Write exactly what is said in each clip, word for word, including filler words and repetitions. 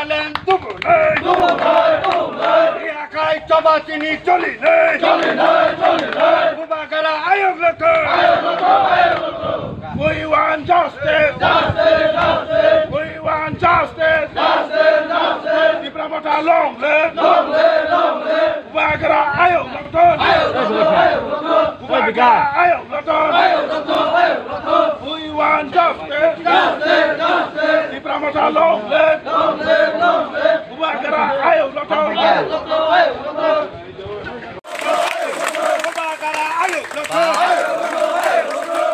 Len tubunai. Tubunai, tubunai. Yakai choba chini cholinai. Cholinai, cholinai. Bubagra ayok lokho. Ayok lokho, ayok lokho. We want justice. Justice, justice. We want justice. Justice, justice. Tipra Motha long live. Long live, long live. Bubagra ayok lokho. Ayok lokho, ayok lokho. Bubagra ayok lokho. Ayok lokho, ayok lokho. We want justice. Justice, justice. Tipra Motha long live. Long live, long live. Bubagra ayok lokho. Ayok lokho, ayok lokho. Bubagra ayok lokho.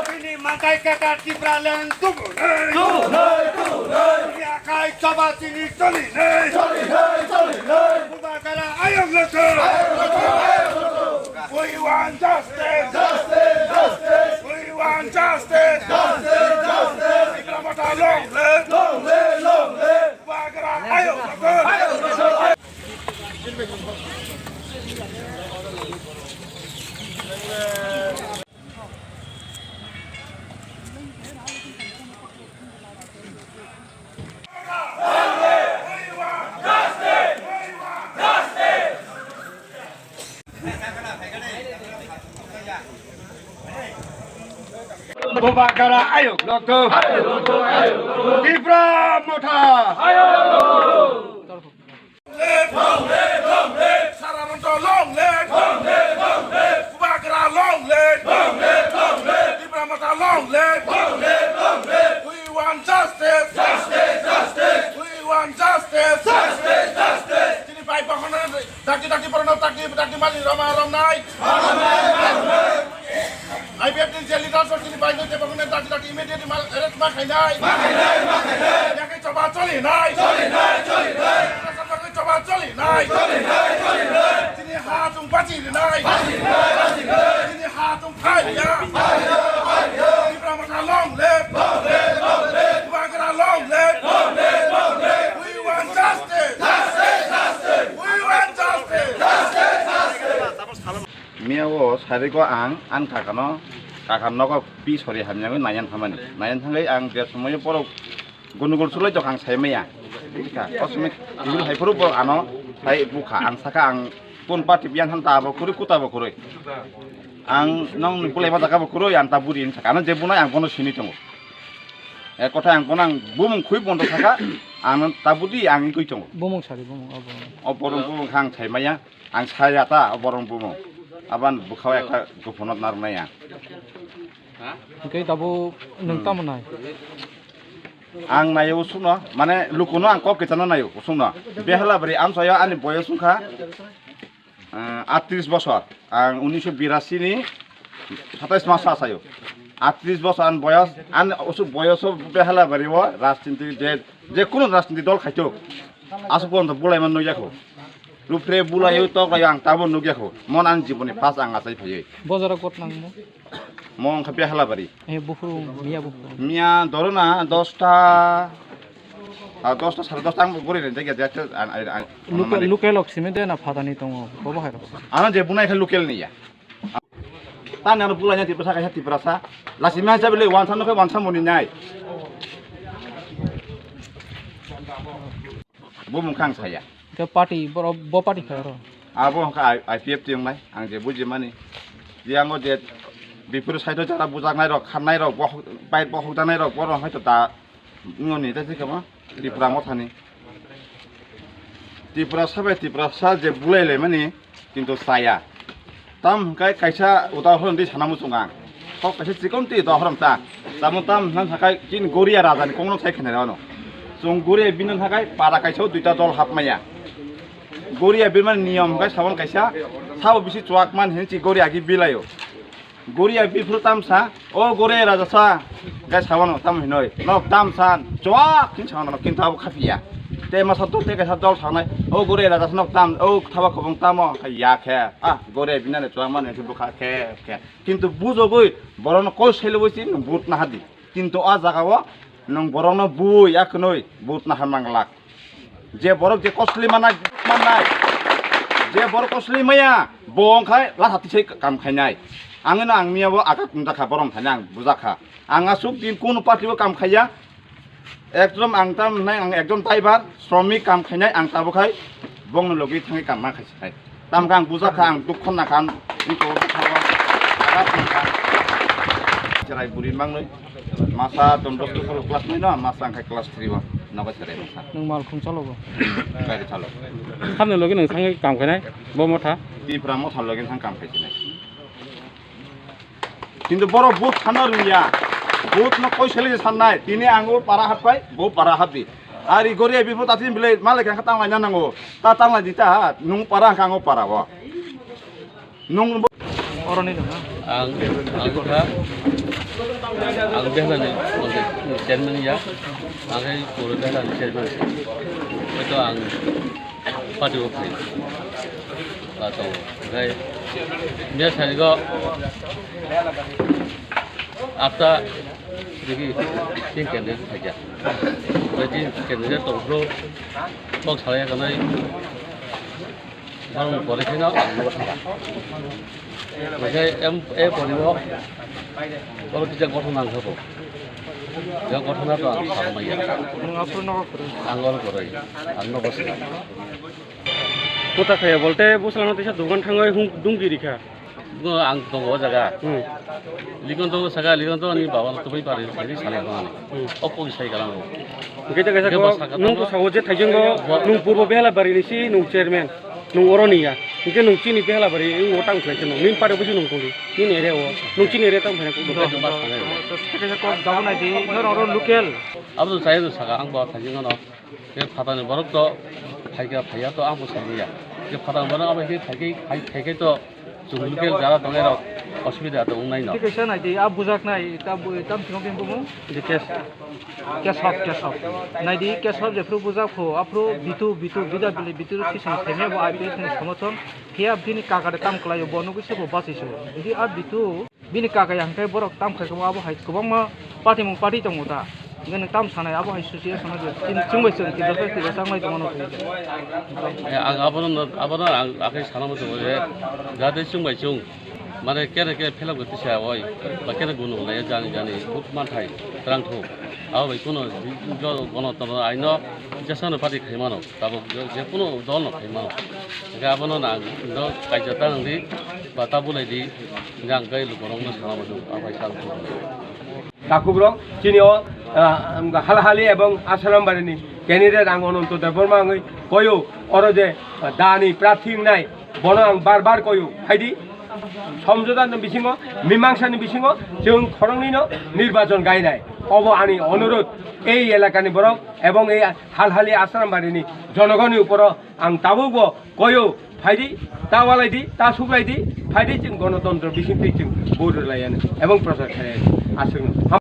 Bini mangkai kaka Tipraland tubunai. Tubunai, tubunai. Yakai choba chini cholinai. Cholinai, cholinai. Bubagra ayok lokho. Ayok lokho, ayok lokho. We want justice. Justice, justice. We want justice. Justice, justice. Tipra Motha long live. Long live, long live. Bubagra ayok lokho. Ayok lokho. Bubagra ayok lokho. Tipra Motha. Long live, long live, long live. Saramanto long live. Long live, long live. Bubagra long live. Long live, long live. Tipra Motha long live. Long live, long live. We want justice. Justice, justice. We want justice. Justice, justice. Chini bai bahono daki daki borokno daki daki mali roma romnai. I P F T ni je leader sor chini bai no je bahono daki daki immediately mal arrest ma khainai. Ma khainai, ma khainai. Yakai choba cholinai. Cholinai, cholinai. Choba cholinai. Cholinai, cholinai. Chini ha chwng bachi rinai. Bachi rinai, bachi rinai. Chini ha chwng phai ya. Phai ya, phai ya. Tipra Motha long live. Long live, long live. Bubagra long live. Long live, long live. We want justice. Justice, justice. We want justice. Justice, justice. Miya o sari ko ang, ang kakano, kaka nogo pi sori hamya nai yan thamani. Nai yan thangai ang je sumoyo borok Gunugul sulai tong ang sai maya. Kosmik ibil hai phuru bo ano sai bukha ang saka ang pun party biyan han ta bo khurui kuta bo khurui. Ang nong ni bulai ma jaga bo khurui ang ta buri hin saka ano je bunai ang bono sini tongo. E kotha ang bono ang bumung khui bondo saka ang ta budi ang koi tongo. Bumung sari bumung abo. O borong bumung khang sai maya ang sai ya ta o borong bumung. Aban bukha ekta guphunot nar maya. Hingke tabo nwng tamo nai? Ang nayo usukno, mane lukuno ang kok kichano nayo usukno. Behala bari amsayo ani boyos wngkha, ah, atris bosor. Ang unisho birasi ni satais mas asayo. Atris bosor ani boyos, ani usuk boyoso behala bari o rajniti je, je kuno rajniti dol khaito. Asuk porjonto bulai man nukya kho. Rupre bulai tok lai ang tabo nukya kho. Mon ani jiboni pas ang achai phaiwi. Bojaro kot nangmo? Mo wngkha Behalabari. Eh, buphuru, miya buphuru. Miya dorona dosta, ah, dosta, sare dosta ang guri rinjak ya, ya, an, an, an, Local, local rok simi de na phatani tongo, bobo hai rok. Ano je bunai khe local ni ya. Tani ano bulai nya Tiprasa kaisa Tiprasa. Lasi miya chabi le wansa no khe wansa muni nai. Bo mungkha ang saya. Ke party, boro, bo party khe oro. Abo hwnkha I-, I P F T wngnai, ang je bujimani. Je ango je bipuru side o jara bujaknai rok, kharnai rok, bohok, bike bohok danai rok, borok hai to da wngoni, tei se kamo Tipra Mothani. Tiprasa bai Tiprasa je bulai laimani, kintu chaya. Tam hwnkhe kaisa udahoron di sana muchung ang. Kok kaisa chikomti udahoron ta. Tamo tam hwnkhe chini Goria raja ni kok no sai khenai ano. Chwng Goria bini hwnkhe para kaisa o duita dol hapmaya. Goria bini niyom hwnkhe sabon kaisa sabo bisi chuak man hinwi chi Goria agi bilaio. Goria biphuru tamsa, o Goria raja sa, gai sabano tam hinoi, nok tam san, chuak hin sabano, kintu abo khapiya. Te masa to te kaisa dol sanai, o Goria raja sa nok tam, o thaba kobong tamo, ya khe, ah, Goria binani chuak mani bukha khe, khe. Kintu bujogoi, borokno kol selogoi si, but nahadi. Kintu a jaga o, nwng borokno bui, ya khnoi, but naha manglak. Je borok je kosli manai, manai. Je borok kosli maya, bo wngkha latha tisai kam khainai. Angino ang miyabo agat nungjakha, borom thani ang bujakha. Ang asuk din kunu party o kam khaiya. Ekdom ang tam nai, ang ekdom driver, sromik kam khainai, ang tabo khai bongni logi thangwi kam ma khaisi khai. Tam kha ang buja kha, ang dukh khonna kha, ang iko bukha o, aga thang kha. Cherai buri mangnoi, masa don dos to class nine no, masa ang khai class three o, nogo cherai masa. Nwng mal khum chalo bo? Gari chalo. Samni logi nwng thangwi kam khainai, bo motha? Tipra motha logi thang kam khaisinai. Kintu borok vote sanna rwngya. Vote no koi sele sannai. Tini ang o para happai, bo para hapdi. Ari gori ebi vote atin bile malai kha tang laina nango. Ta tang lai di ta, nung para hangka ang o para o. Nung bo- Oro ni dong. Ang, ang kha, ang behla ni, chairman ya. Ang hai pura behla ni chairman. Ito ang party o phai. Ba tongo. Hingke miya sani go apta rigi tin candidate phaikha. Bai tin candidate tongphuru kok salai kanai. Borok ni pore kheno ang nogo thangkha. Hingke em, e pore o borok kisa gothon nangkha bo. Ya gothon to ang salmaya. Nwng aphuru nogo kwrwi? Ang oro kwrwi. Ang nogo swnam. Kota khaya bolte bwskango teisa dogan thangwi hung dungdi rikha. Bo ang tongo o jaga. Hmm. Likon tongo saka, likon tongo ni baba tubui pari, sari sale ko ani. Hmm. O kok sai kalam bo. Hingke te kaisa ko, nwng to sawo je thaijengo, nwng purbo behela bari ni si nwng chairman, nwng oro ni ya. Hingke nwng chini behela bari, nwng o tang khlai se nwng. Nini pare busi nwng tongdi, nini area o, nwng chini area tang phai na kok. Nwng kaisa mas sanai. Kaisa kok dabo nai di, noro oro local. Abo to sai saka ang bo thaijengo no. Khe phatani borok to phaikha phaiya to ang bo saimanya. Khe phatani borok abo khe phaikhai, phai, phaikhai to chwng local jara tongnai rok osubida to wngnai no. Thik kaisa nai di, a bujak nai, ta bu-, tam singok bini bumung? Di kes. Kesop, Kesop. Nai di, Kesop jephru bujak phu, aphru Bitu, Bitu, bida bili Bitu sisang themya bo I P F ni somorthon. Phiya bini kaka de tam kwlaio, bo nugwi se bo bachai se. Di a Bitu. Bini kaka yang khe borok tam khai khe abo hai kwbangma party mung party tongo ta. Hingke nwng tam sanai abo hai susi sanai de. Chini chwng bai chwng tiprasa tiprasa wngnai tongmano. Eh, ang abono, abono ang akhai sana muchungo je jate chwng bai chwng mane kene kene phelok gotisa oi ba kene gunu lai jani jani buk manthai twrang thu. Abo bai kuno jo gono tono aino jesano party khai mano. Tabuk je, je kuno dol no khai mano. Hingke abono nang do kaisa ta nang di ba ta bulai di. Jang kai lukurok no sana muchung, abai sal. Takubrok, chini o, ah, Halhali ebong Asarambari ni candidate ang Ononto Debbarma wngwi koyo, oro je, ah, dani prarthi wngnai, bono ang bar bar koyo, phaidi, somjota ni bisingo, mimangsa ni bisingo, chwng khoroknwi no nirbachon gainai. Obo ani onurot, ei elaka ni borok ebong ei Halhali Asarambari ni jonogon ni uporo ang tabuk bo koyo, phaidi, ta walai di, ta suklai di, phaidi chwng gonotontro bisingtwi chwng vote rwlai yani, ebong prochar khlai yani, aswkno.